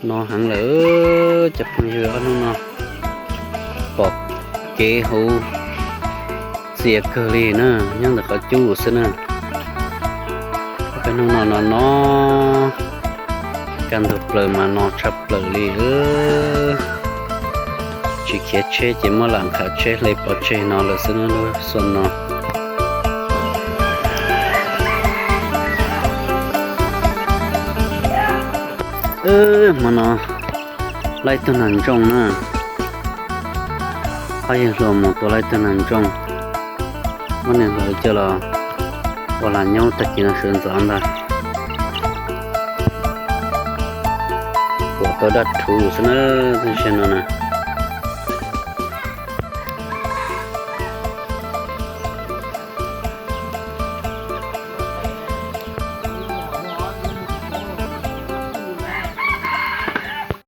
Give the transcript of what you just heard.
No heev lawm cov phooj ywg, ob hnub no pom kev hauv txias kawg li na, nyob ntawm qhov cub xwb na. Ob peb hnub no no no, kaj ntug plaws mas no tshaj plaws li. Tsis khiav tsheb ces muab lam nqhis tsheb hle pov tseg no lawm xwb na lub xua no. Hmo no laib tug nas ntsooj na, ob yawg hluas mus tua laib tug nas ntsooj, muab niag hluas coj los ua lag nyob tag kis no sawv ntxov ntag. Puas tau dab rhuv xwb na, tab sis no na.